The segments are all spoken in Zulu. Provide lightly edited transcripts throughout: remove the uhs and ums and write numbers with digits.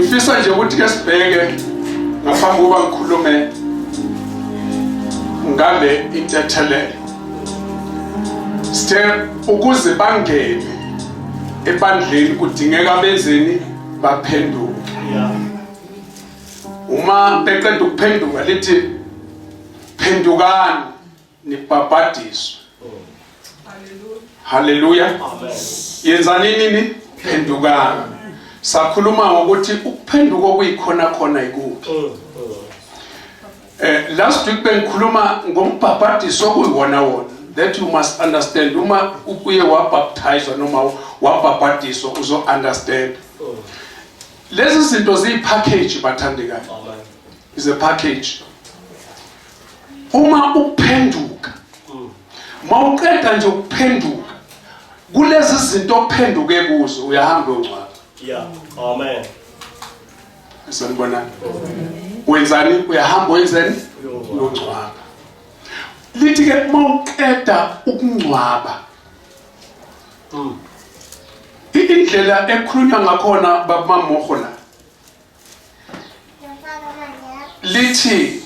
Ngifisa nje ukuthi ke sibheke ngaphambi kokuba ngikhulume ngale intethelelo. Sithe ukuze bangene ebandleni kudingeka benzeni baphenduke. Uma beqeda ukuphenduka lithi phendukani nibhabhadiswe. Haleluya. Yenzani nini? Phendukani. Sakhuluma ngokuthi ukuphenduka okuyikhona khona ikuphi. Last week bengikhuluma ngombhabhadiso okuyiwona wona that you must understand uma uye wabaptizwa noma wabhabhadiswa uzo understand. Lezi zinto ziyi package bathandekayo. Is a package. Uma uphenduka mawuqeda nje ukuphenduka kulezi zinto ophenduke kuzo uyahamba uyongcwaba. Yeah. Amen. Sanibonani. Wenzani? Uyahamba wenzeni? Uyongcwaba. Lithi ke mawuqeda ukungcwaba Indlela ekhulunywa ngakhona babumamoho la lithi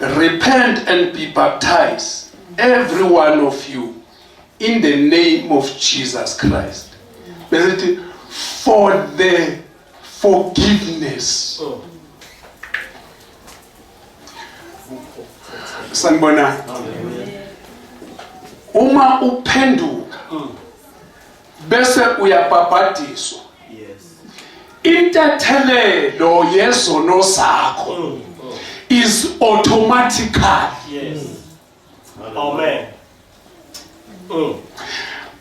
repent and be baptized every one of you in the name of Jesus Christ bese for the forgiveness. Oh. Sanibona. Uma uphenduka bese uyabhabhadiswa. Yes. Intethelelo yezono zakho is automatically. Yes. Amen.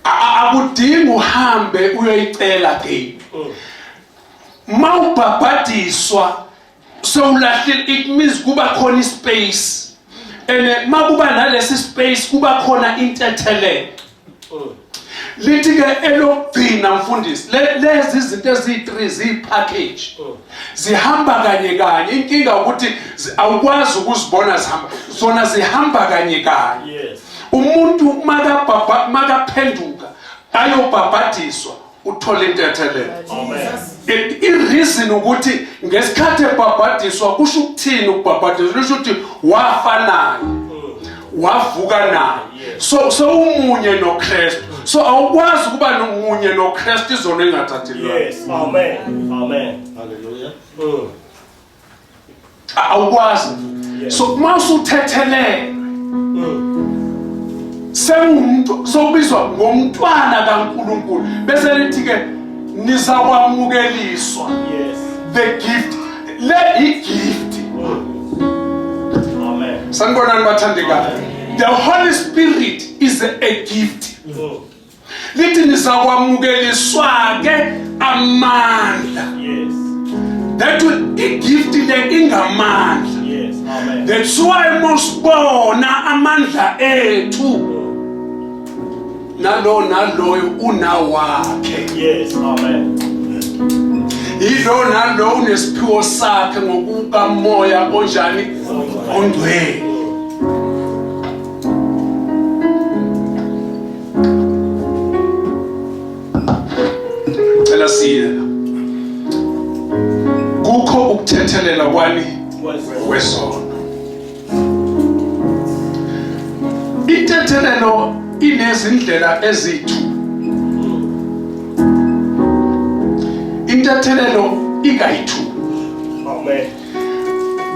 Akudingi uhambe uyoyicela again. Mawubhabhadiswa sewulahlile, it means kuba khona ispace, and makuba nalesi space kuba khona intethelelo. Lithi ke elokugcina mfundisi, lezi izinto eziyi3 ziyi package, zihamba kanye kanye. Inkinga ukuthi awukwazi ukuzibona zihamba, zona zihamba kanye kanye. Umuntu makabhabha makaphenduka ayobhabhadiswa uthola intethelelo. Amen. I-reason ukuthi ngesikhathi ebhabhadiswa kusho ukuthini ukubhabhadiswa? Kusho ukuthi wafa naye, wavuka naye, so sewumunye noKristu. So awukwazi ukuba nomunye noKristu izono engathathelwa. Yes. Amen. Amen. Hallelujah. Awukwazi. So uma usuthethelelwe sewumuntu, sowubizwa ngomntwana kaNkulunkulu, bese lithi ke nizakwamukeliswa the gift. Le i-gift. Amen. Sanibonani bathandekayo. The Holy Spirit is a gift. Lithi nizakwamukeliswa ke amandla. That will i-gift le ingamandla. Yes. Amen. That's why mosibona amandla ethu nalo naloyo unawakhe. Yes. Amen. Yilo nalo unesiphiwo sakhe ngokukamoya onjani? Ongcwele. Cela siye la. Kukho ukuthethelela kwani? Kwesono. Intethelelo inezindlela ezithu. Intethelelo ikayithu. Amen.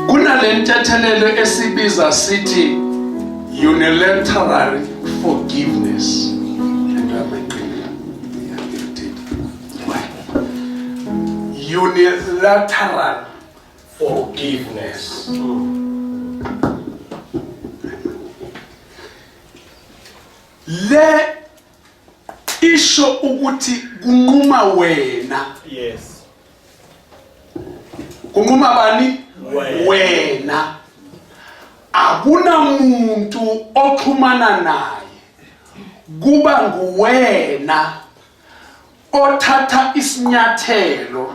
Kunale ntethelelo esibiza sithi unilateral forgiveness. Unilateral forgiveness. Le isho ukuthi kunquma wena. Yes. Kunquma bani? Wena. Wena. Akunamuntu oxhumana naye. Kuba nguwena othatha isinyathelo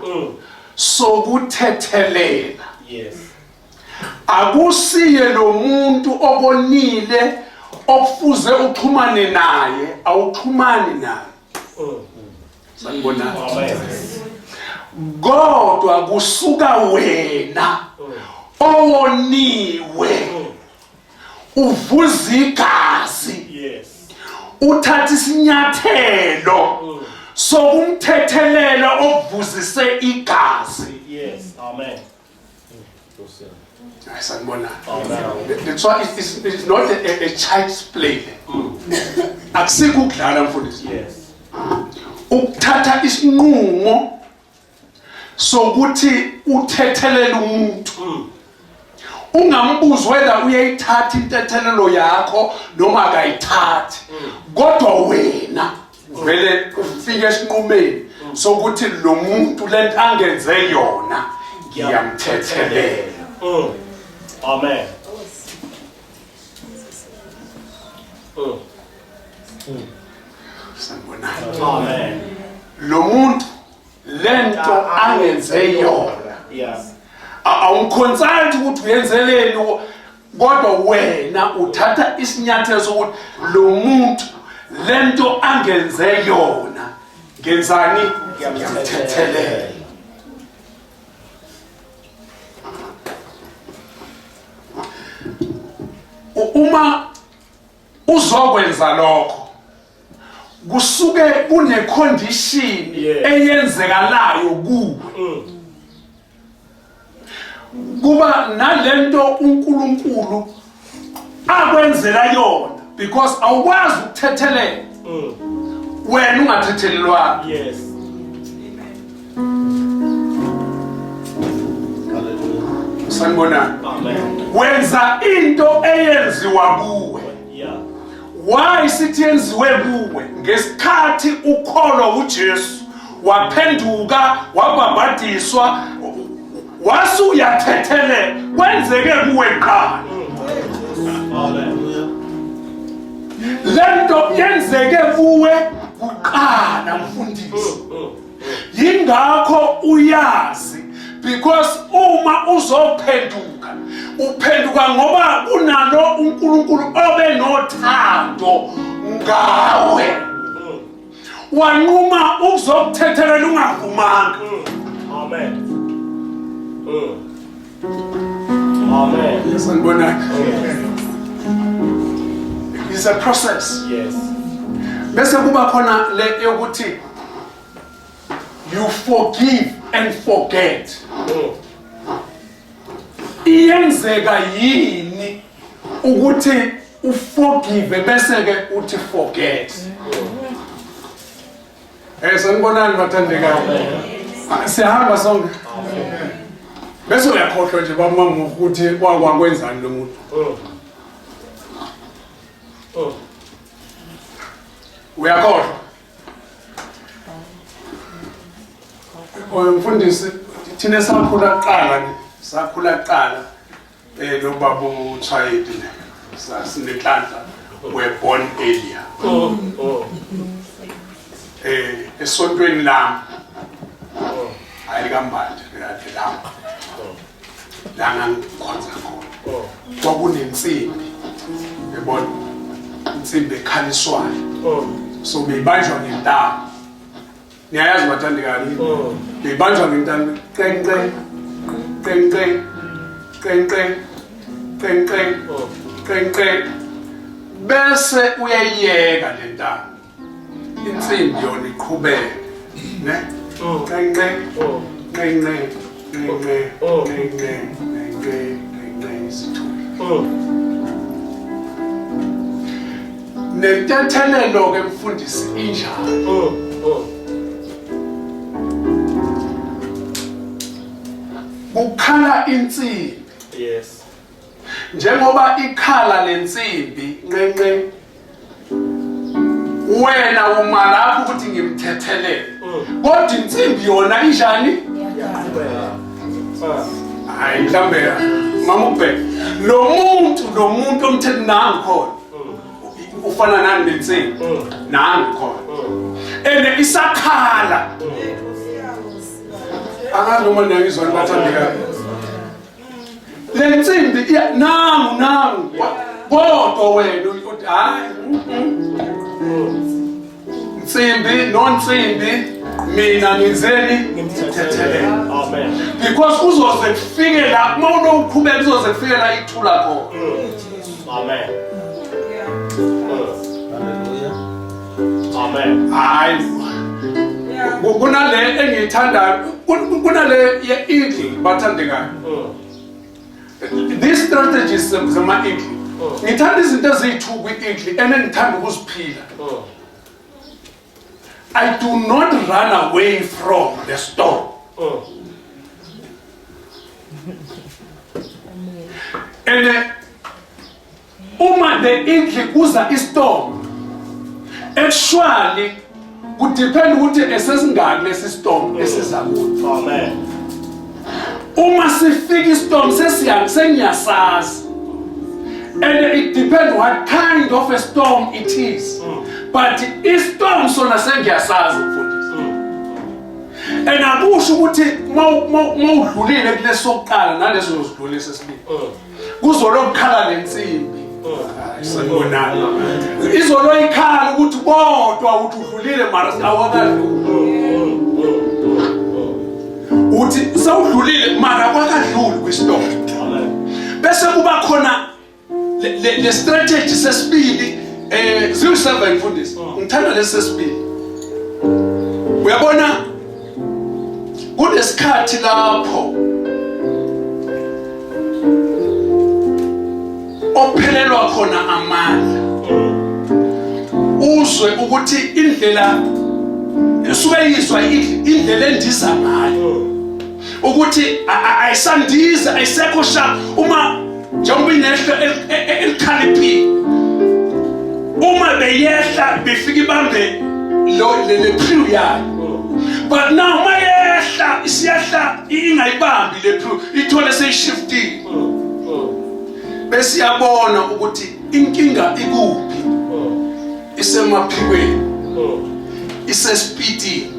sokuthethelela. Yes. Akusiye lo muntu obonile okufuze uxhumane naye, awuxhumani naye. Sanibonani. Amen. Kodwa kusuka wena owoniwe uvuza igazi. Yes. Uthatha isinyathelo sokumthethelela okuvuzise igazi. Yes. Amen. Hayi, sanibonani. That's why it's not a child's play. Akusikho ukudlala, mfundisi. Yes. Ukuthatha isinqumo sokuthi uthethelele umuntu, ungambuzi whether uyayithatha intethelelo yakho noma akayithathi, kodwa wena vele ufike esinqumeni sokuthi lo muntu lento angenze yona ngiyamthethelela. Amen. Sanibonani. Amen. Lo muntu lento angenze yona, awumconsult ukuthi uyenzeleni, kodwa wena uthatha isinyathelo sokuthi lo muntu lento angenze yona ngenzani? Ngiyamthethelela. Uma uzokwenza lokho, kusuke kune condition eyenzekalayo kuwe, kuba nalento uNkulunkulu akwenzela yona, because awukwazi ukuthethelela wena ungathethelelwanga. Sanibonani. Amen. Wenza into eyenziwa kuwe. Why sithi yenziwe kuwe? Ngesikhathi ukholwa uJesu, waphenduka, wabhabhadiswa, wase uyathethelela, kwenzeke kuwe kuqala. Amen. Lento yenzeke kuwe kuqala, mfundisi. Yingakho uyazi, because uma uzophenduka, uphenduka ngoba kunalo uNkulunkulu obe nothando ngawe, wanquma ukuzokuthethelela ungavumanga. Amen. Amen. Sanibonani. It's a process. Bese kuba khona le yokuthi you forgive and forget. Iyenzeka yini ukuthi uforgive bese ke uthi forget? Sanibonani bathandekayo. Ah, siyahamba sonke. Bese uyakhohlwa nje baba ukuthi wakwakwenzani lo muntu. Uyakhohlwa. Oy mfundisi, thina sakhula kuqala ne, sakhula kuqala lo baba uThwayidi ne, sasinenhlanhla, were born earlier. Esontweni lami, hayi kambandi kade lami la ngangikhonza khona, kwakunensimbi, yabona, insimbi ekhaliswayo. So beyibanjwa ngentambo, niyayazi bathandekayo, beyibanjwa ngentambo, qeng qeng qeng qeng qeng qeng qeng qeng qeng qeng, bese uyayiyeka le ntambo, insimbi yona iqhubeke ne qeng qeng qeng qeng qeng qeng qeng qeng qeng qeng qeng qeng, isithule. Nentethelelo ke mfundisi injalo. Kukhala insimbi. Njengoba ikhala lensimbi nqenqe, wena uma lapho ukuthi ngimthethelele, kodwa insimbi yona injani? Hayi, mhlambe mama ubheke lo muntu omthethe nangu khona, ufana nani nensimbi, nangu khona ene isakhala. Angazi noma niyangizwa bathandekayo. Le nsimbi nangu nangu, kodwa wena uthi hayi, nsimbi nonsimbi. Mina ngenzeni? Ngimthethelele. Amen. Because kuzoze kufike la uma unokuqhubeka kuzoze kufike la ithula khona. Amen. Hallelujah. Amen. Hayi. Kunale engiyithandayo, kunale ye-eagle bathandekayo. These strategies zama-eagle. Ngithanda izinto eziyi-2 kwi-eagle and engithanda ukuziphila. I do not run away from the storm. And uma the eagle kuza istorm, actually kudepend ukuthi esesingaki lesi storm esiza kuthi. Amen. Uma sifika istorm sesiya sengiyasazi. And it depends what kind of a storm it is. But istorm sona sengiyasazi mfundisi. And akusho ukuthi mawudlulile kulesokuqala naleso uzodlulisa sesibili. Kuzolokukhala lensimbi. Hayi, sanibonani. Izolo ikhala ukuthi kodwa uthi udlulile mara awakadluli. Uthi sewudlulile mara kwakadluli kwistorm. Amen. Bese kuba khona le strategy sesibili ziwu7 mfundisi. Ngithanda lesi sesibili. Uyabona kunesikhathi lapho ophelelwa khona amandla, uzwe ukuthi indlela isuke yizwa indlela endiza ngayo ukuthi ayisandiza, ayisekho sharp. Uma njengoba inehlo elikhaliphile, uma beyehla befika ibambe lo le prey yayo, but now mayehla isiyehla ingayibambi le prey, ithole seyishiftile, bese iyabona ukuthi inkinga ikuphi, isemaphikweni, isespeedini,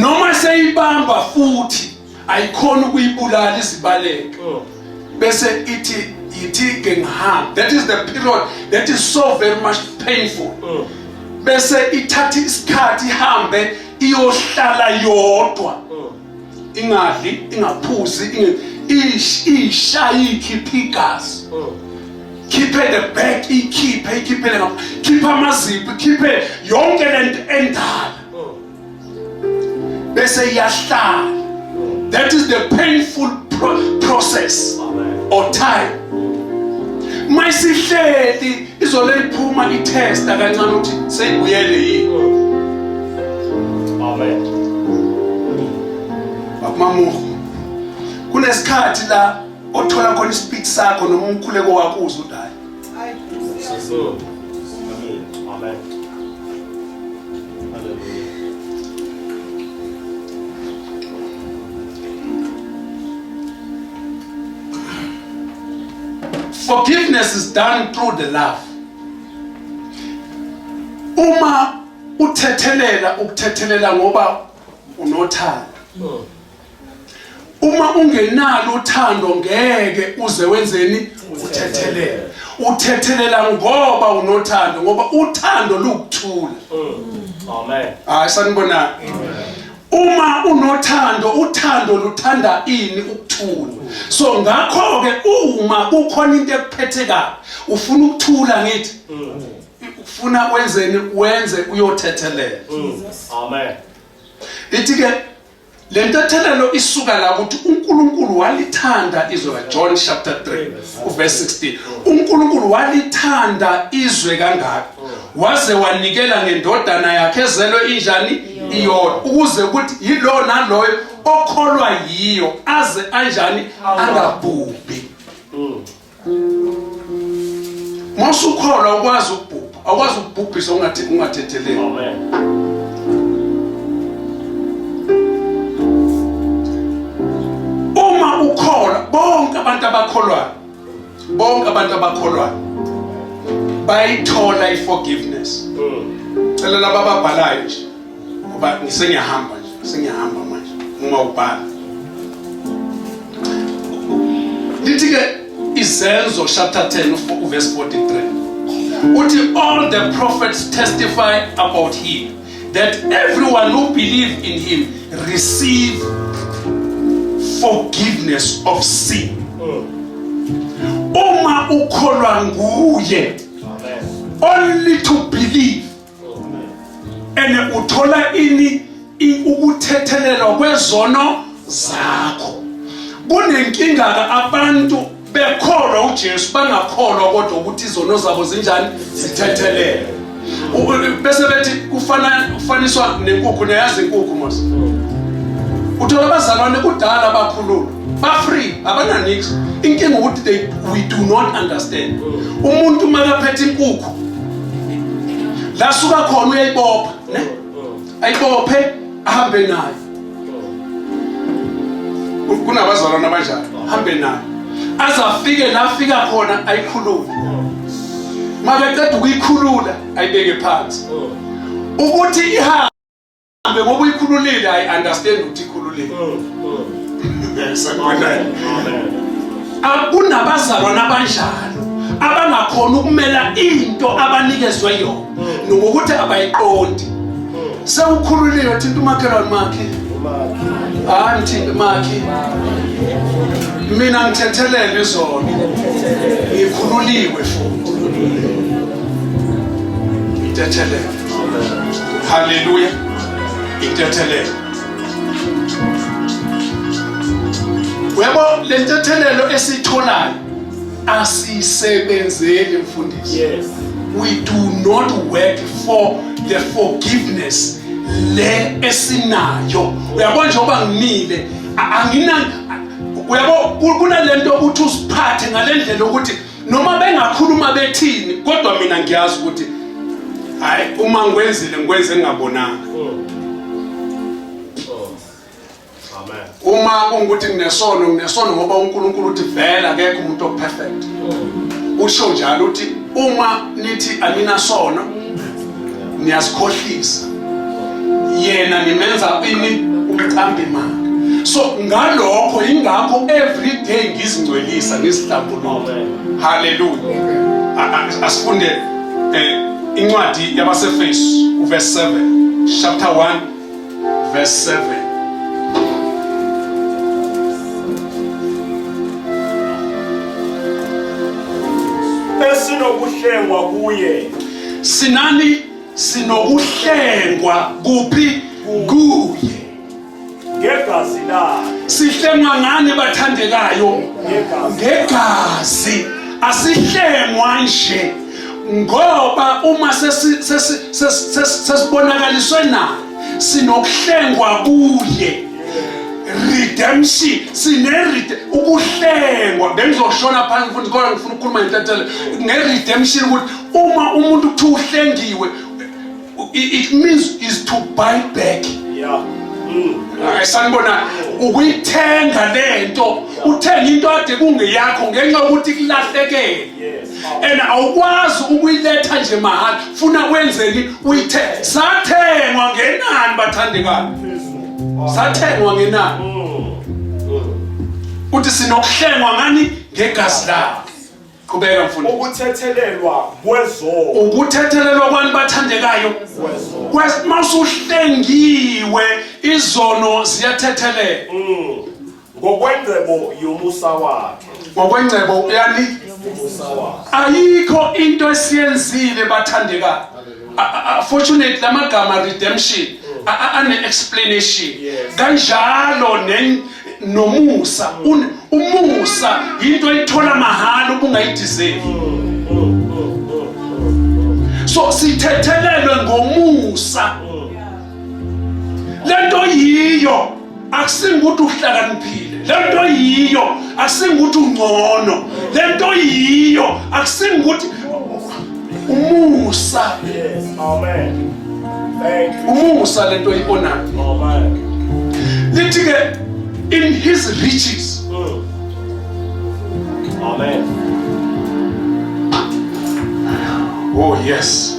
noma seyibamba futhi ayikhona ukuyibulala izibaleke, bese ithi yithi ke ngihamba. That is the period that is so very much painful. Bese ithatha isikhathi ihambe iyohlala yodwa, ingadli, ingaphuzi, ishaye, ikhiphe igazi, khiphe the back, ikhiphe, ikhiphele ngapha, khiphe amazipho, ikhiphe yonke lento endala, bese iyahlala. That is the painful process or time. Mayisihleli izole iphuma itesta kancane ukuthi seyibuyele yini. Amen. Bakumamuhu, kunesikhathi la othola khona ispeech sakho noma umkhuleko wakho uzwe ukuthi hayi. Amen. Hallelujah. Forgiveness is done through the love. Uma uthethelela, ukuthethelela ngoba unothando. Uma ungenalo uthando ngeke uze wenzeni? Uthethelele. Uthethelela ngoba unothando, ngoba uthando lukuthula. Amen. Hayi, sanibona. Uma unothando, uthando luthanda ini? Ukuthula. So ngakho ke uma kukhona into ekuphethe kabi, ufuna ukuthula, ngithi ufuna wenzeni? Wenze uyothethelela. Amen. Ithi ke le ntethelelo isuka la ukuthi uNkulunkulu walithanda izwe, John chapter 3 uverse 16. uNkulunkulu walithanda izwe kangaka waze wanikela ngendodana yakhe ezelwe injani? Iyodwa, ukuze ukuthi yilo naloyo okholwa yiyo aze anjani? Angabhubhi. Mawusukholwa ukwazi ukubhubha, awukwazi ukubhubhisa ungathi ungathetheleli. Amen. Uma ukholwa, bonke abantu abakholwayo, bonke abantu abakholwayo bayithola i-forgiveness. Cela laba ababhalayo nje, ngoba ngisengiyahamba nje, sengiyahamba manje. Uma ubhala, lithi ke Izenzo chapter 10 uverse 43, uthi all the prophets testify about him. that everyone who believe in him receive forgiveness of sin. Uma ukholwa nguye, only to believe, and uthola ini? Ukuthethelelwa kwezono zakho. Kunenkinga ke, abantu bekholwa uJesu, bangakholwa kodwa ukuthi izono zabo zinjani, zithethelelwe. Bese bethi kufana kufaniswa nenkukhu. Niyayazi inkukhu mos? Uthola abazalwane kudala bakhululwa, ba-free, abananix. Inkinga ukuthi we do not understand. Umuntu makaphethe inkukhu, la suka khona uyayibopha, ne ayibophe, ahambe nayo. Kunabazalwane abanjalo, hambe nayo aze afike la afika khona, ayikhulule. Makaqeda ukuyikhulula, ayibeke phansi ukuthi ihambe, ngoba uyikhululile. Ayi-understand ukuthi ikhululile. Sanibonani. Akunabazalwane abanjalo abangakhona ukumela into abanikezwe yona, ngokuthi abayiqondi. Sewukhululiwe, thinta umakhelwane, makhi. Hayi, mthinte makhi. Mina ngithethelele izono, ngikhululiwe futhi intethelelo. Haleluya, intethelelo. Uyabo, le ntethelelo esiyitholayo asiyisebenzeli, mfundisi. We do not work for the forgiveness le esinayo. Uyabona, njengoba ngimile, angina, uyabo, kunalento ukuthi usiphathe ngalendlela ukuthi noma bengakhuluma bethini, kodwa mina ngiyazi ukuthi hayi, uma ngikwenzile, ngikwenze ngingabonanga. Amen. Uma kungukuthi nginesono, nginesono, ngoba uNkulunkulu uthi vele akekho umuntu operfect. Usho njalo, uthi uma nithi aninasono, niyazikhohlisa, yena nimenza ini? Umqambi manga. So ngalokho, ingakho every day ngizingcwelisa, ngizihlambulula. Haleluya. Asifunde incwadi yabaseFesu, uverse 7, chapter 1 verse 7. Esinokuhlengwa kuye. Sinani? Sinokuhlengwa kuphi? Kuye. Ngegazi lakhe. Sihlengwa ngani, bathandekayo? Ngegazi. Ngegazi. Asihlengwa nje, ngoba uma sesibonakaliswe naye, sinokuhlengwa kuye. Redemption, sine ukuhlengwa. Bengizoshona phansi futhi, kodwa ngifuna ukukhuluma ngentethelelo, nge-redemption, ukuthi uma umuntu kuthiwa uhlengiwe, it means is to buy back. Hayi, sanibona. Ukuyithenga lento, uthenga into ade kungeyakho ngenxa yokuthi kulahlekele, and awukwazi ukuyiletha nje mahhala, funa wenzeni? Uyithe. Sathengwa ngenani, bathandekayo? Sathengwa ngenani? Uthi sinokuhlengwa ngani? Ngegazi lakhe. Qhubeka, mfundisi. Ukuthethelelwa kwezono. Ukuthethelelwa kwani, bathandekayo? Kwezono. Masuhlengiwe, izono ziyathethelelwa. Ngokwengcebo yomusa wakhe. Ngokwengcebo yani? Umusa wakhe. Ayikho into esiyenzile, bathandekayo. Fortunately, lamagama redemption ane explanation. Kanjalo nomusa. Umusa into ethola mahhala ubungayideserve. So sithethelelwe ngomusa. Lento yiyo, akusingukuthi uhlakaniphile. Lento yiyo, akusingukuthi ungcono. Lento yiyo, akusingukuthi umusa. Yes. Amen. Thank you. Umusa lento oyibonayo. Amen. Lithi ke in his riches. Amen. Oh yes,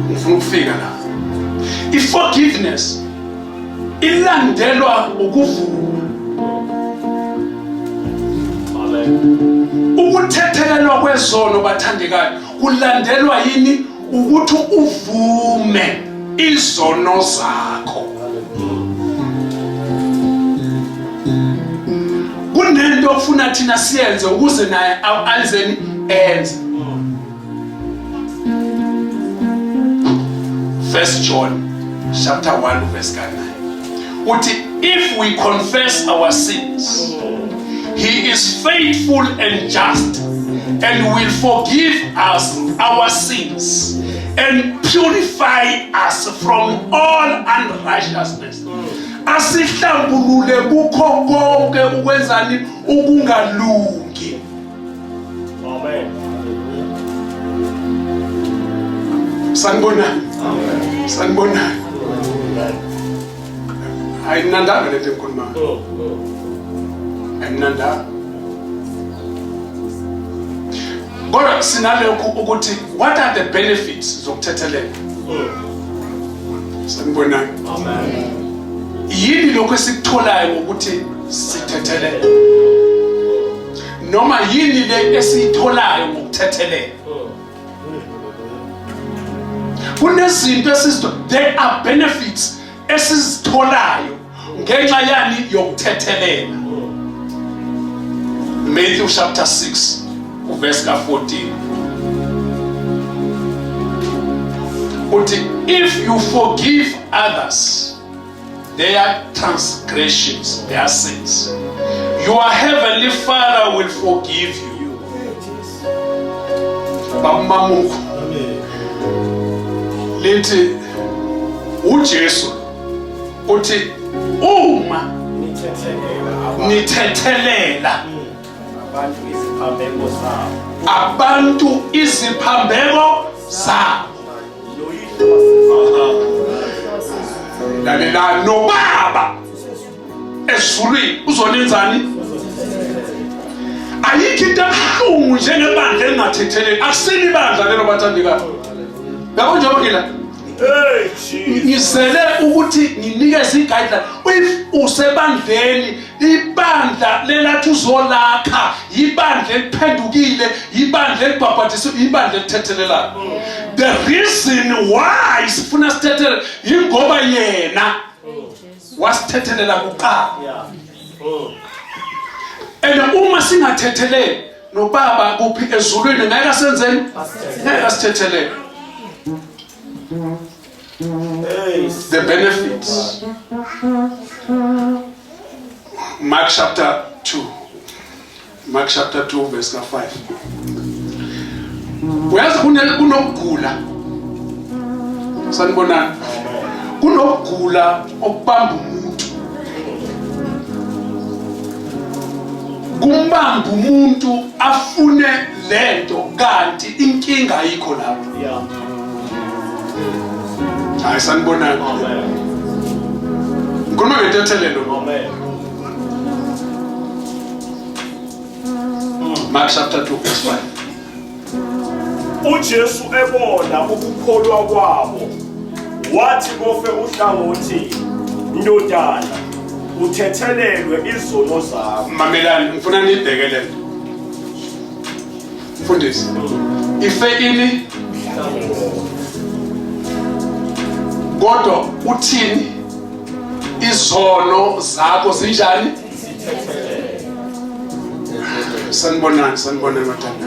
ngifuna ukufika la. I-forgiveness ilandelwa ukuvuma. Amen. Ukuthethelelwa kwezono, bathandekayo, kulandelwa yini? Ukuthi uvume. Izono zakho. Kunento ofuna thina siyenze ukuze naye enzeni? Enze. First John chapter 1 verse 9 uthi, if we confess our sins, he is faithful and just and will forgive us our sins and purify us from all unrighteousness. Asihlambulule kukho konke ukwenzani? Ukungalungi. Amen. Sanibonani. Amen. Sanibonani. Ayimnandanga lento engikhulumayo. Ayimnandanga. Kodwa sinalokhu ukuthi, what are the benefits zokuthethelela? Sanibonani. Amen. Yini lokho esikutholayo ngokuthi sithethelele? Noma yini le esiyitholayo ngokuthethelela? Kunezinto esizitho, there are benefits esizitholayo ngenxa yani? Yokuthethelela. Matthew chapter 6 uverse ka-14 uthi, if you forgive others their transgressions, their sins, your heavenly Father will forgive you. Bamamuko lithi uJesu uthi uma nithethelela nithethelela abantu iziphambeko zabo, abantu iziphambeko zabo, noyihlo lalela, nobaba ezulwini uzonenzani? Ayikho into ebuhlungu njengebandla elingathetheleli. Akusilo ibandla lelo, bathandekayo. Yabo, njengoba ngila Hey Jesus. ngizele ukuthi nginikeze i-guideline. If usebandleni, ibandla lelathi uzolakha, ibandla eliphendukile, ibandla elibhabhadisiwe, ibandla elithethelelayo. The reason why sifuna sithethelele yingoba yena wasithethelela kuqala. And uma singathetheleli, nobaba kuphi ezulwini ngeke asenzeni? Ngeke asithethelele. Hey. The benefits, Mark chapter 2, Mark chapter 2 verse 5. Uyazi kunokugula, sanibonani, kunokugula okubamba umuntu, kumbamba umuntu afune lento, kanti inkinga ayikho lapho. Hayi, sanibonani. Amen. Ngikhuluma ngentethelelo. Amen. Mark chapter 2 verse 5. uJesu ebona ukukholwa kwabo wathi kofe uhlangothi, ndodana, uthethelelwe izono zakho. Mamelani, ngifuna nibheke lento. Mfundisi, ife ini? Kodwa uthini? Izono zakho zinjani? Sanibonani, sanibonani mathanda.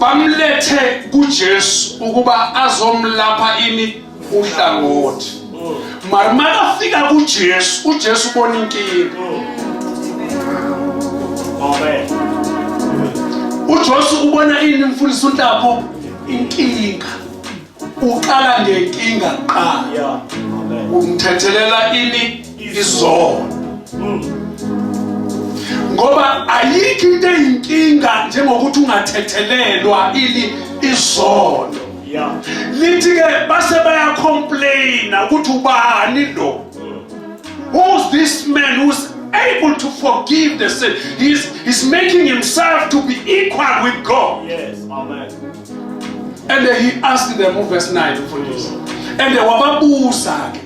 Bamlethe kuJesu ukuba azomlapha ini? Uhlangothi. Mara makafika kuJesu, uJesu ubona inkinga. Amen. uJesu ubona ini, mfundisi uNhlapho? Inkinga. Uqala ngenkinga kuqala. Amen. Umthethelela ini? Izono. Ngoba ayikho into eyinkinga njengokuthi ungathethelelwa ini? Izono. Lithi ke base bayacomplaina ukuthi ubani lo, who's this man who's able to forgive the sin? He's making himself to be equal with God. Yes. Amen. And then he asked them, verse 9, mfundisi, and wababuza ke.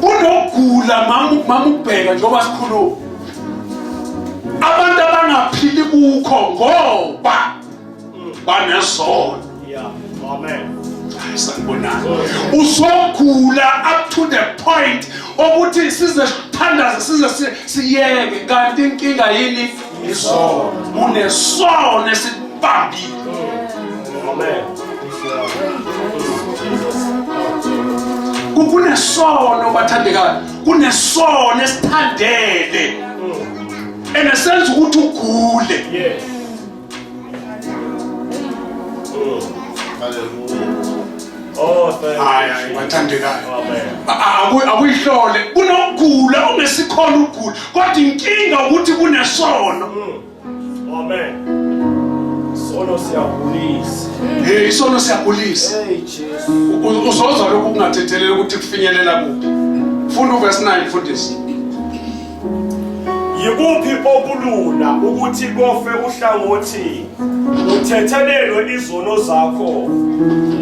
Kunokugula, mama, mama, ubheka njengoba sikhuluma, abantu abangaphili kukho ngoba banezono. Amen. Sanibonani. Usogula up to the point ukuthi size sithandaze size siyeke kanti inkinga yini? Isono. Unesono esibambile. Amen. Kunesono bathandekayo. Kunesono esithandele. Enesenza ukuthi ugule. Yes. Hallelujah. Oh, thank you. Hayi hayi bathandekayo. Amen. Akuyihlole kunokugula ongesikhona ukugula kodwa inkinga ukuthi kunesono. Amen. Sono siyagulisa. Hey isono siyagulisa. Hey Jesu. Uzozwa lokhu kungathetheleli ukuthi kufinyelela kuphi. Funda uverse 9 mfundisi. Yikuphi okulula ukuthi kofe uhlangothi uthethelelwe izono zakho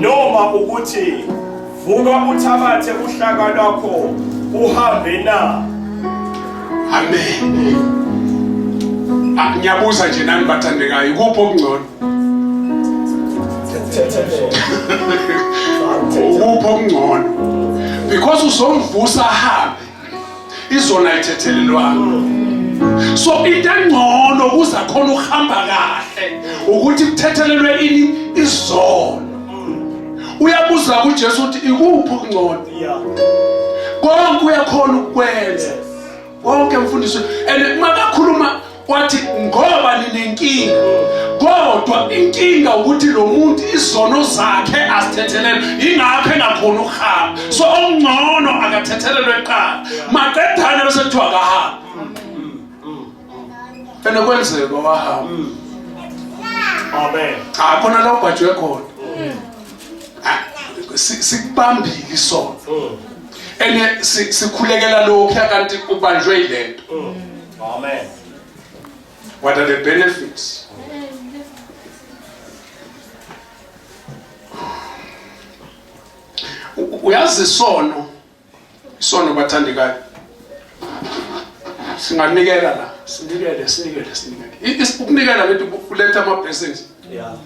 noma ukuthi vuka uthabathe uhlaka lwakho uhambe na? Amen. Ngiyabuza nje nani bathandekayo, ikuphi okungcono? Ukuphi okungcono? Because uzomvusa ahambe. Izona ayithethelelwanga. So into engcono kuza khona ukuhamba kahle ukuthi kuthethelelwe ini izono. Uyabuza kuJesu ukuthi ikuphi okungcono? Konke uyakhona ukukwenza. Konke mfundisi. And makakhuluma wathi ngoba ninenkinga kodwa inkinga ukuthi lo muntu izono zakhe azithethelelwe ingakho engakhona ukuhamba so okungcono akathethelelwe kuqala maqedane bese kuthiwa akahambe ene kwenzeka wahamba. Amen. Cha khona la ubhajwe khona. Sikubambile isono. Ene sikhulekela lokhu kanti ubanjwe yilento. Amen. What are the benefits? Uyazi isono, isono bathandekayo. Singanikela la, sinikele, sinikele, sinikele. Ukunikela ngithi kuletha ama blessings. Yeah.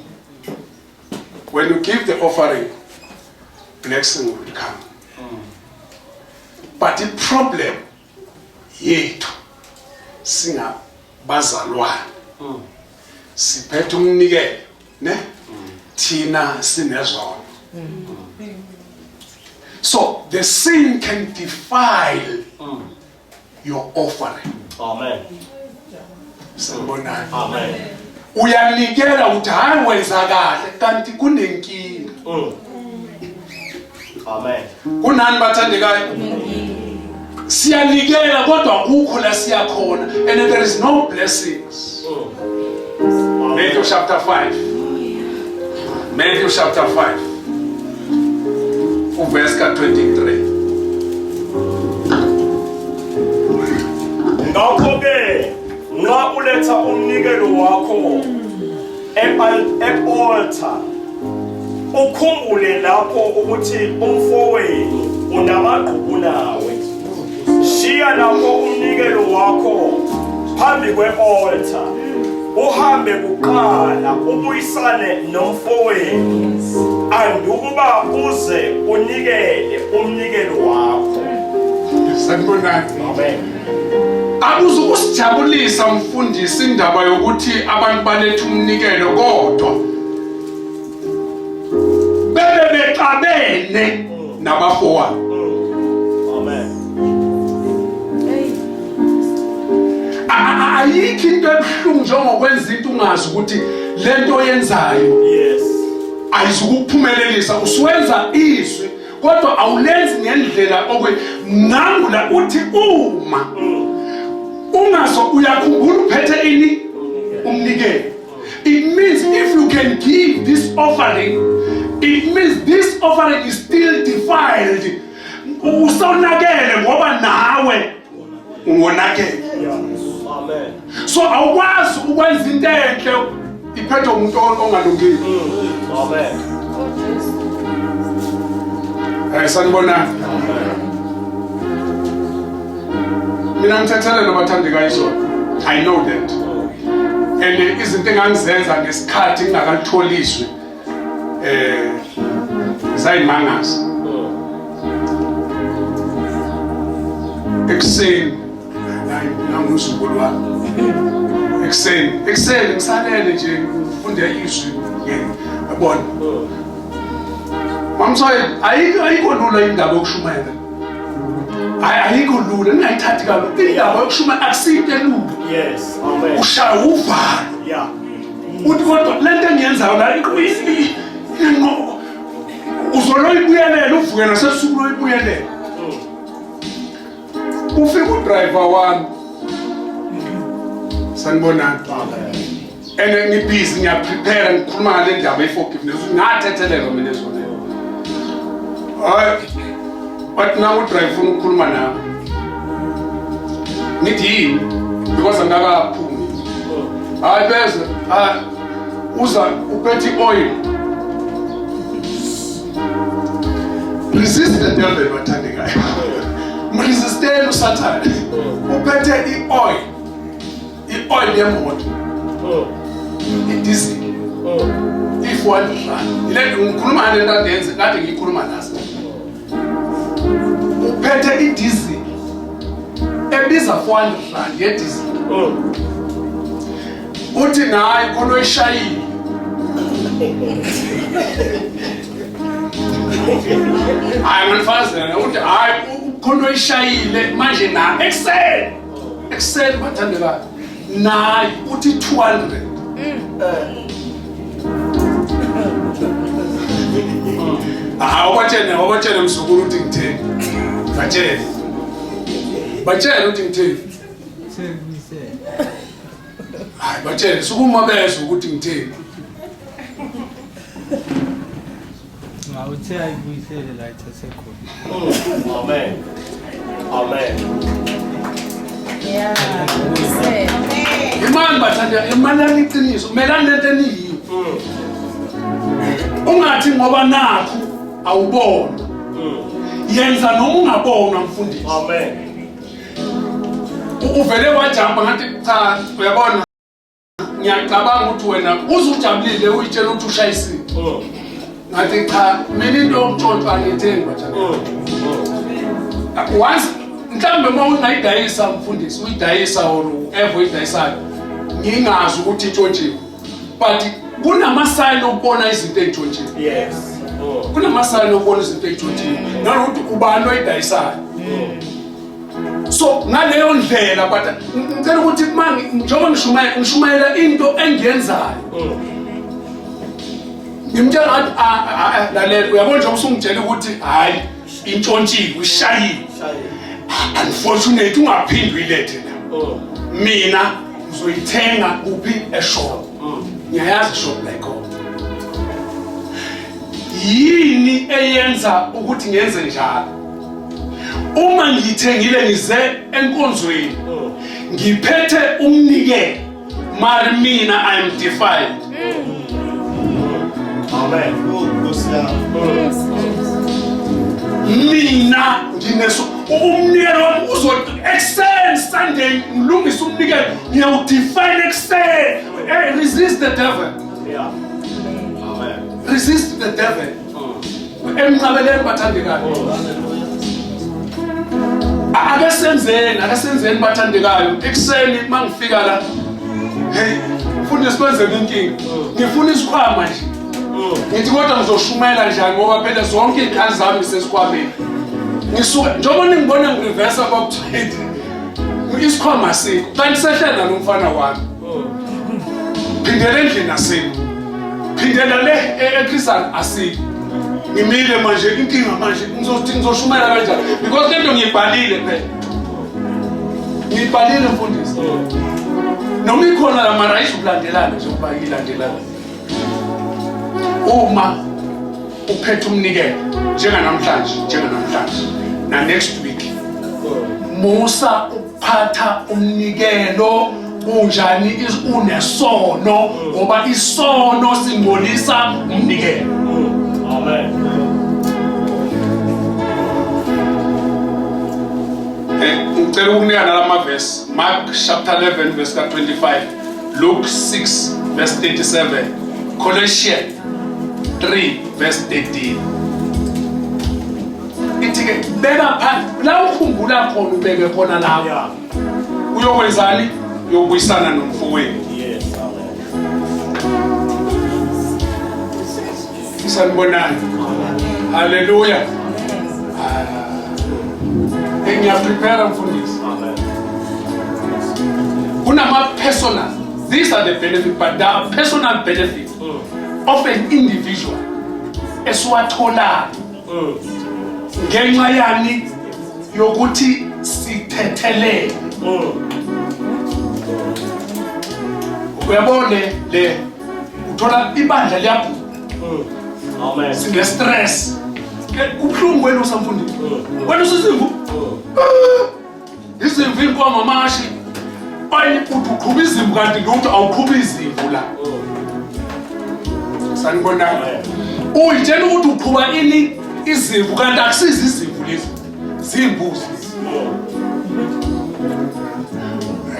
When you give the offering, blessing will come. But the problem yethu singabazalwane. Siphethe umnikelo, ne? Thina sinezono. So the sin can defile your offering. Amen. Sanibonani. Amen. Uyanikela uthi hayi wenza kahle kanti kunenkinga. Amen. Kunani bathandekayo? Siyanikela kodwa akukho la siyakhona and there is no blessings. Matthew chapter 5. Matthew chapter 5. Uverse ka-23. Ngakho-ke nxa uletha umnikelo wakho e-altar ukhumbule lapho ukuthi umfowenu unamagqubu nawe. Shiya lapho umnikelo wakho phambi kwe-altar uhambe kuqala ubuyisane nomfowenu andukuba uze unikele umnikelo wakho. Sanibonani. Amen. Akuzukusijabulisa mfundisi indaba yokuthi abantu baletha umnikelo kodwa bebe bexabene nabafowabo. Amen. Ayikho into ebuhlungu njengokwenza into ungazi ukuthi lento oyenzayo Yes. ayizukuphumelelisa. Usuwenza izwi kodwa awulenzi ngendlela okwe nangu la uthi uma ungazo uyakhumbula uphethe ini umnikelo. It means if you can give this offering, it means this offering is still defiled. Usonakele ngoba nawe ungonakele. Yeah. Amen. So awukwazi ukwenza into enhle iphethe umuntu ongalungile. Amen. Sanibonani. Mina ngithethelele bathandekayo izolo. I know that. And izinto engangizenza ngesikhathi ngingakalitholi izwi Zayimangaza. Ekuseni nangumzukulu wami. Ekuseni, ekuseni ngisalele nje ngifunde izwi yabona. Mamsoyi ayikho ayikho lula indaba yokushumayela. Hayi ayikho lula ningayithathi kalula. Indaba yokushumayela akusiyinto elula. Yes. Amen. Ushaya uvalo. Yeah. Uthi kodwa lento engiyenzayo la uzoloyibuyelela uvuke nasebusuku loyibuyelela. Ufika udriver wami. Sanibonani. And ngibhizi ngiyaprepare ngikhuluma ngale ndaba ye-forgiveness ngathethelelwa mina ezoneni. Hayi wathi nawe udriver ufuna ukukhuluma nawe. Ngithi yini? Because angakaphumi. Hayi beze, hayi uza uphethe i-oil. Resist the devil bathandekayo. Mresisteni uSathane. Uphethe i-oil. I-oil yemoto. I-diesel. I-400 rand. Ile ngikhuluma ngale nto kade yenze kade ngiyikhuluma naso. Uphethe i-diesel ebiza 400 rand ye-diesel. Uthi naye khona oyishayile. Hayi nganifazela uthi hayi khona oyishayile manje na ekuseni ekuseni bathandekayo naye uthi 200 Hawu batshene wabatshene mzukulu uthi ngitheni batshene batshene uthi ngitheni hayi batshene sukuma bezwe ukuthi ngitheni Ngawuthe ayibuyisele la ithathe khona. Amen. Amen. Yeah. Imani bathanda imalani iqiniso melani lento eniyiyo. Ungathi ngoba nakhu awubona. Yenza noma ungabonwa mfundisi. Amen. Uvele wajamba ngathi cha uyabona ngiyacabanga ukuthi wena uze ujabulile uyitshela ukuthi ushayisile. Ngathi cha mina into yokuntshontsha angiyithengi bajana. Once mhlawumbe uma ungayidayisa mfundisi uyidayisa or whoever uyidayisayo ngingazi ukuthi intshontshiwe but kunamasayini okubona izinto ey'ntshontshiwe. Yes. Kunamasayini okubona izinto ey'ntshontshiwe nanokuthi ubani oyidayisayo. So ngaleyo ndlela but ngicela ukuthi uma njengoba ngishumayela ngishumayela into engiyenzayo. Ngimtshela ngathi lalela uyabona njengoba usungitshela ukuthi hhayi intshontshiwe ishayiwe. Unfortunately ungaphindi uyilethe la. Mina ngizoyithenga kuphi eshop. Ngiyayazi ishop la ikhona. Yini eyenza ukuthi ngenze njalo? Uma ngiyithengile ngize enkonzweni ngiphethe umnikelo mari mina I am defiled. Amen. Mina ngineso umnikelo wami uzo ekuseni Sunday ngilungisa umnikelo ngiyawudefine ekuseni. Hey, resist the devil. Yeah. Amen. Resist the devil. Emnqabeleni bathandekayo. Ake senzeni, ake senzeni bathandekayo. Ekuseni mangifika la hey mfundisi kwenzeka inkinga. Ngifuna isikhwama nje. Ngithi kodwa ngizoshumayela njani ngoba phela zonke iy'khali zami zisesikhwameni. Ngisuka njengoba ningibona ngireversa kwaku-20 isikhwama asikho kanti sehlela nalo mfana wami. Phindela endlini asikho. Phindela le eChrisan asikho. Ngimile manje inkinga manje ngizothi ngizoshumayela kanjani because lento ngiyibhalile phela. Ngiyibhalile mfundisi. Noma ikhona la mara ayizukulandelana njengoba ilandelana. Uma uphethe umnikelo njenganamhlanje njenganamhlanje na next week musa ukuphatha umnikelo unjani unesono ngoba isono singcolisa umnikelo. Amen. Ngicela ukunika nalama verse Mark chapter 11 verse ka 25, Luke 6 verse 37, Colossians 3 verse 13. Athi ke beka phansi la ukhumbula khona ubeke khona lapho. Yeah. Uyokwenzani? Uyobuyisana nomfowenu. Yes. Amen. Sanibonani. Hallelujah. Ah. Ngiyaprepare mfundisi. Amen. Kunama personal. These are the benefits, but there are personal benefits of an individual esiwatholayo ngenxa yani yokuthi sithethelele. Uyabona le uthola ibandla liyabhubha. Amen. Sine stress. Kubuhlungu wena usamfundisi. Wena usizimvu. Ah, izimvu inkomo amashi. Ayi uthi uqhuba izimvu kanti lutho awuqhuba izimvu la. Sanibonani. Uyitshela ukuthi uqhuba ini izimvu kanti akusizi izimvu lezi. Zimbuzi.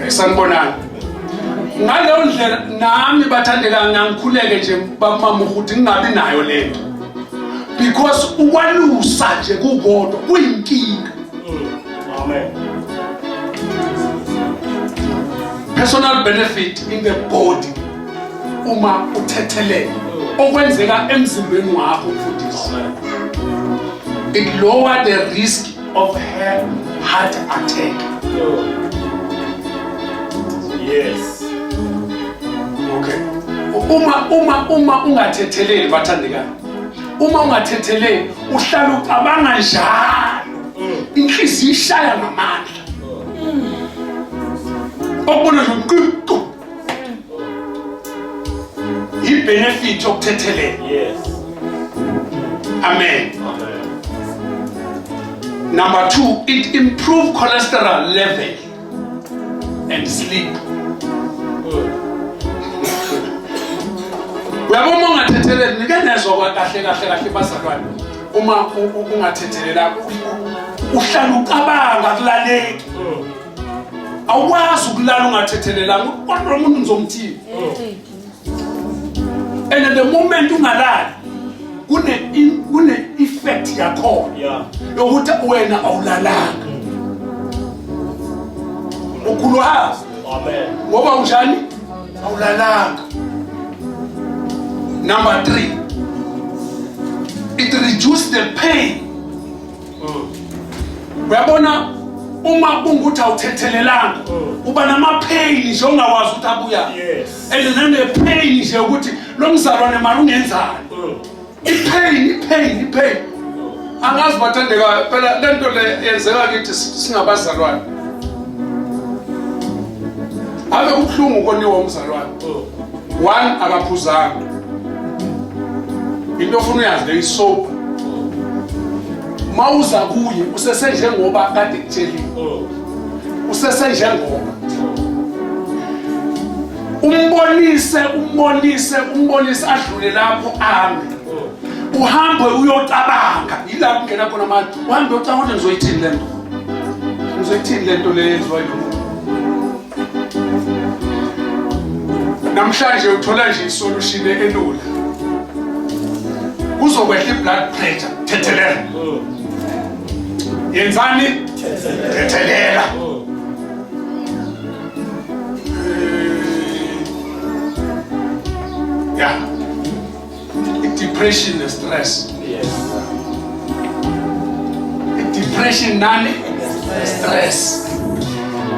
Sanibonani. Ngaleyo ndlela nami bathandeka ngangikhuleke nje babamama ukuthi ngingabi nayo lento. Because ukwalusa nje kukodwa kuyinkinga. Amen. Personal benefit in the body uma uthethelele okwenzeka emzimbeni wakho mfundisi. It lower the risk of heart attack. Yes. Okay. Uma ungathetheleli bathandekayo. Uma ungathetheleli uhlala ucabanga njalo. Inhliziyo ishaya ngamandla. Okubona nje nqu. I-benefit yokuthethelela. Yes. Amen. Amen. Number 2, it improve cholesterol level and sleep. Uyabona uma ungathetheleli nike nezwa kahle kahle kahle bazalwane. Uma ungathethelela uhlala ucabanga kulaleki. Awukwazi ukulala ungathethelelanga. Kodwa lo muntu ngizomthini. And at the moment ungalali kune effect yakhona. Yeah. Yokuthi wena awulalanga. Ukhulwazi. Amen. Ngoba unjani? Awulalanga. Number 3. It reduces the pain. Uyabona uma ungukuthi awuthethelelanga uba nama pain nje ongawazi ukuthi abuya. Yes. And then the pain nje ukuthi lo mzalwane mara ungenzani. I pain. Angazi bathandeka phela lento le yenzeka kithi singabazalwane. Ave kubuhlungu koniwa umzalwane. One akaphuzanga. Into ofuna uyazi le isoap. Mawuza kuye usesenjengoba kade kutshelile. Usesenjengoba. Umbonise adlule lapho ame. Uhambe uyocabanga yila kungena khona manje. Uhambe uyocabanga ukuthi ngizoyithini lento. Ngizoyithini lento le yenziwa yilo muntu. Namhlanje uthola nje isolution elula. Kuzokwehla i-blood pressure. Thethelela. Yenzani? Thethelela. Yeah. I-depression ne-stress. Yes. I-depression nani? Stress.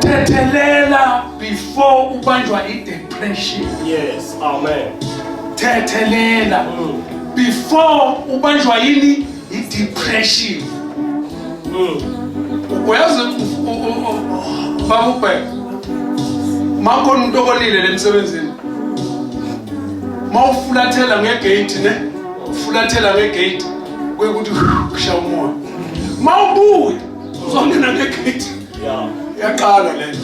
Thethelela before ubanjwa i-depression. Yes. Amen. Thethelela before ubanjwa yini? I-depression. Uyazi baba ubheka makhona umuntu okolile lemsebenzini mawufulathela ngegate ne ufulathela ngegate kuyikuthi kushaya umoya mawubuya uzongena ngegate. Yeah. Yaqala lento.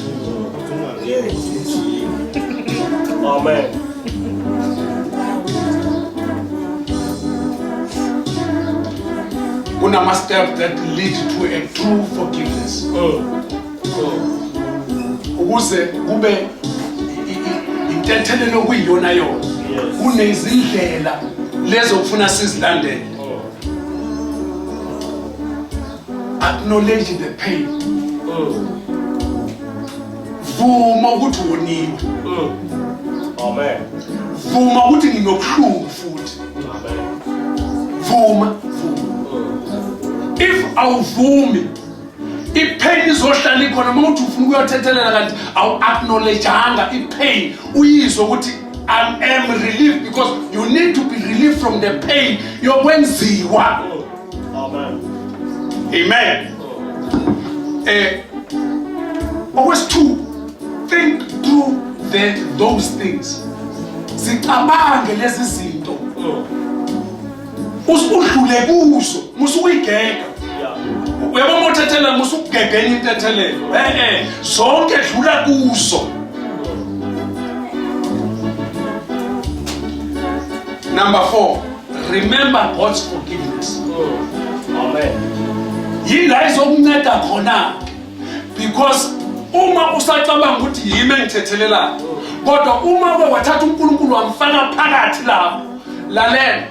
Amen. Kunama steps that lead to a true forgiveness. Ukuze kube intethelelo kuyiyona yona. Yes. Kunezindlela lezo kufuna sizilandele. Acknowledge the pain. Vuma ukuthi woniwe. Amen. Vuma ukuthi nginobuhlungu futhi. Amen. Vuma, vuma. If awuvumi ipain izohlala ikhona uma uthi ufuna ukuyothethelela kanti awu-acknowledgeanga ipain uyizwe ukuthi I am relieved because you need to be relieved from the pain yokwenziwa. Amen. Amen. Okwesithu, think through those things. Sicabange lezi zinto. Usudlule kuzo, musukuyigega. Uyabona uma uthethelela musukugega enye intethelelo. Zonke dlula kuzo. Number 4, remember God's forgiveness. Amen. Yila izokunceda khona because uma usacabanga ukuthi yimi engithethelelayo, kodwa uma uke wathatha uNkulunkulu wamfaka phakathi lapho, lalela,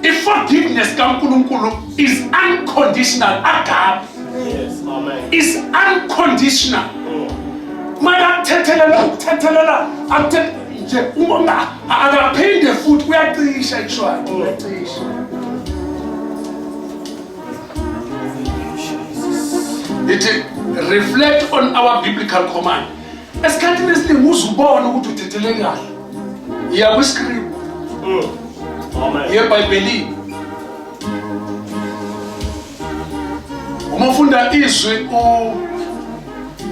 i-forgiveness kaNkulunkulu is unconditional. Agape. Yes, amen. Is unconditional. Makakuthethelela, ukuthethelela nje uma akaphinde futhi uyacisha actually, uyacisha. Ithi reflect on our biblical command. Esikhathini esiningi uzubona ukuthi uthethelele kahle. Iya kwi-script. Amen. YeBhayibhelini. Uma ufunda izwi u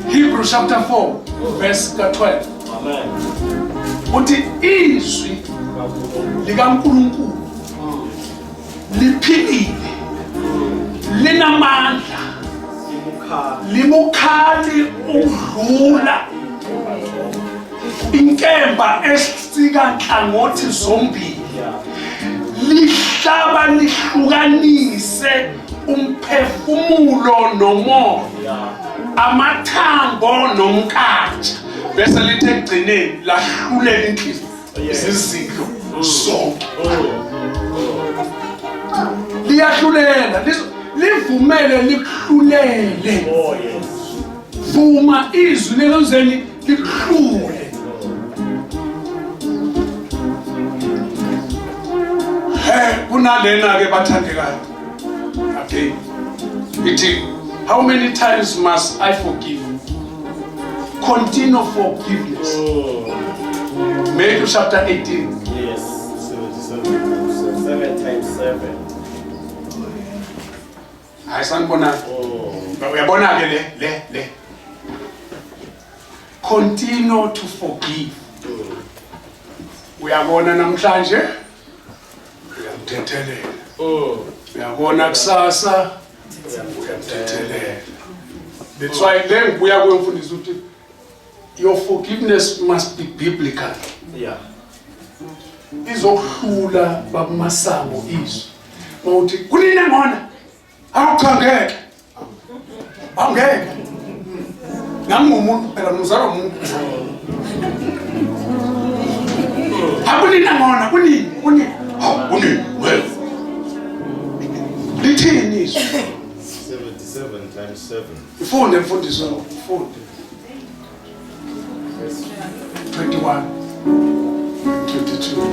Hebrews chapter 4 verse 12. Amen. Uthi izwi likaNkulunkulu liphilile, linamandla, libukhali ukudlula inkemba esika nhlangothi zombili, lihlaba lihlukanise umphefumulo nomoya, amathambo nomnkantsha, bese lithi ekugcineni lahlulela inhliziyo izizindlo zonke. Liyahlulela, livumele likuhlulele. Oh yes. Vuma izwi lelozeni likuhlule. Kunalena ke bathandekayo. Again. Ithi, how many times must I forgive? Continue forgiveness. Matthew chapter 18. Yes. 77. 7 times 7. Hayi, sanibona. Uyabona ke le. Continue to forgive. Uyabona namhlanje? Uyamthethelela. Uyabona kusasa? Uyamthethelela. That's why le ngibuya kuyo mfundisi uthi your forgiveness must be biblical. Yeah. Izokuhlula bakumasango izwi. Mawuthi kunini ngona? Awukhangeke. Awungeke. Nami ngumuntu phela, ngizalwa umuntu. Akunini ngona, kunini, kunini. Hawu, kunini, well. Lithini izwi? 77 times 7. Ifunde mfundisi, ifunde. 21 22.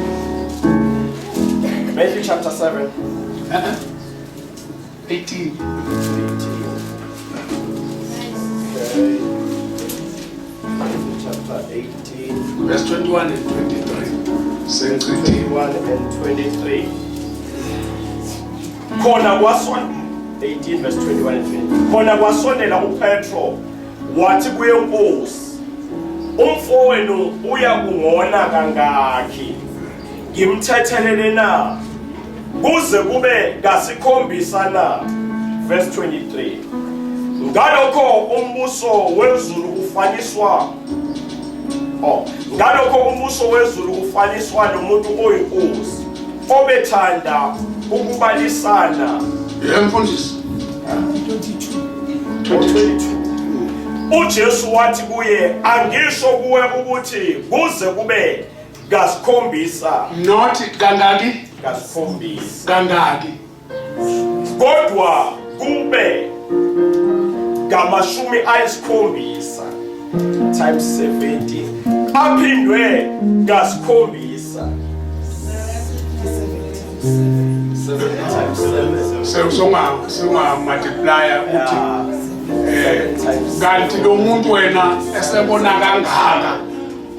Matthew chapter 7. 18. Okay. Matthew chapter 18. Verse 21 and 23. Sengichithile. 21 and 23. Khona kwason 18 verse 21 and 23. Khona kwasondela uPetro wathi kuye, Nkosi, umfowenu uya kungona kangaki ngimthethelele na? Kuze kube kasikhombisa na? Verse 23. Ngalokho umbuso wezulu ufaniswa Oh, ngalokho umbuso wezulu ufaniswa nomuntu oyinkosi obethanda ukubalisana. Yebo mfundisi. 22. uJesu wathi kuye, angisho kuwe ukuthi kuze kube kasikhombisa. Not kangaki? Kasikhombisa. Kangaki? Kodwa kube Ngamashumi ayisikhombisa times 70 aphindwe ngasikhombisa. 70 times 7. Sewusonga multiplier uthi kanti lo muntu wena esebona kangaka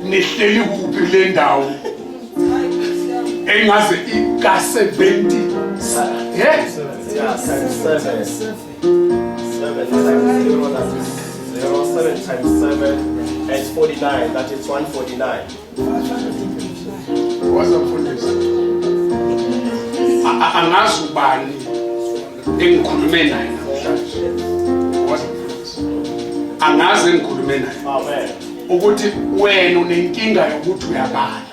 nihleli kuphi kule ndawo engaze ika 70? Yeah. Yeah, times 7. 7 times 0, that is 0. 7 times 7, it's 49. That is 149. Waza mfundisi, angazi ubani engikhulume naye namhlanje. Waza mfundisi, angazi engikhulume naye Amen. ukuthi wena unenkinga yokuthi uyabala.